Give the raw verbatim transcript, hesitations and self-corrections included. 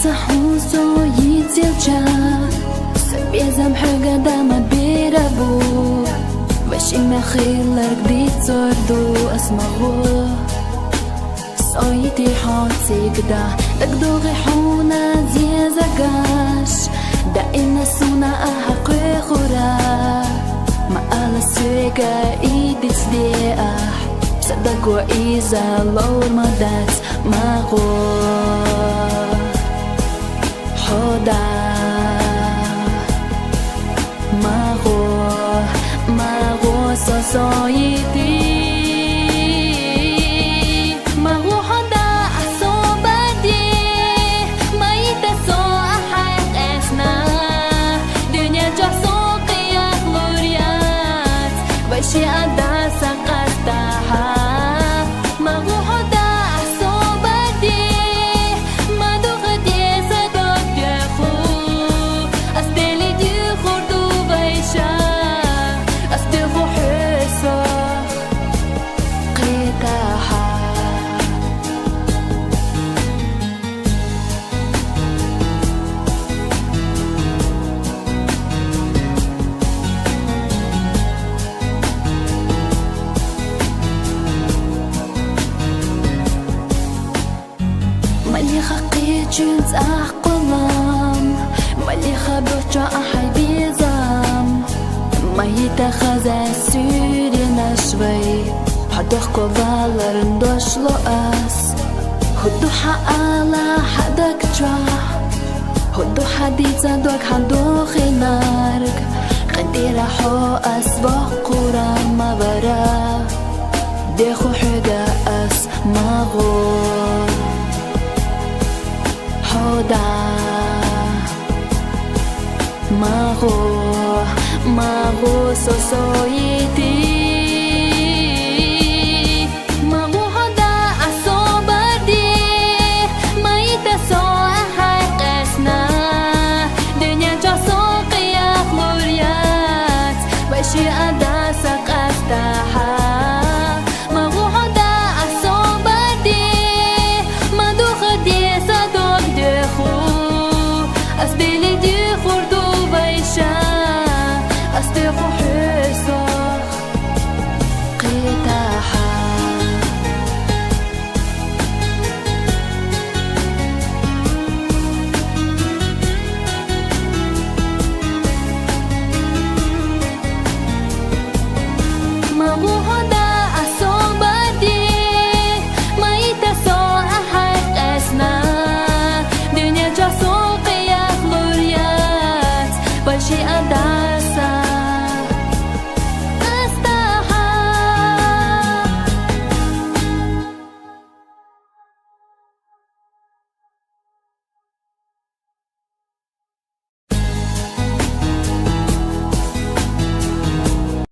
Саһун соёл зэлжа, сабезам хьуга дама бэрабу. Вашима хиларг дицорду асмагу. Соёлти хьо цигда, дагдуги хьуна зезагаш. Даимна суна аха къехура. Ма ала суга идицде ах. Садагу иза лор мадац. Магу, хода. Магу, магу сосоити. Магу хода асобади. Майта со ахай эсна. Дуня часо кияхлурият. Ваши адаса кастаха. Магу хода асобади. Мадуха деса додеху. Астели дихурду вайша. Астеху хесо. Китаха. Малиха къечун цӀахкъулам, малиха буча ахай бизам. Майта хаза сюринашвай, хадах ковалар дошло ас. Худуха ала хадакча, худуха дица дог хадохинарг. Къадира хо ас вахкура мавара. Деху хьуга ас магу. Хода. Магу, магу сосоити. Магу хода асобади. Майта со ахай къесна. Дуня часо кияхлурият. Ваши адаса кастаха. Магу хода асобади. Мадуха деса додеху. Астели дихурду вайша. Астеху хесо. Китаха. Магу хода асобади. Майта со ахай къесна. Дуня часо кияхлурият. Ваши ада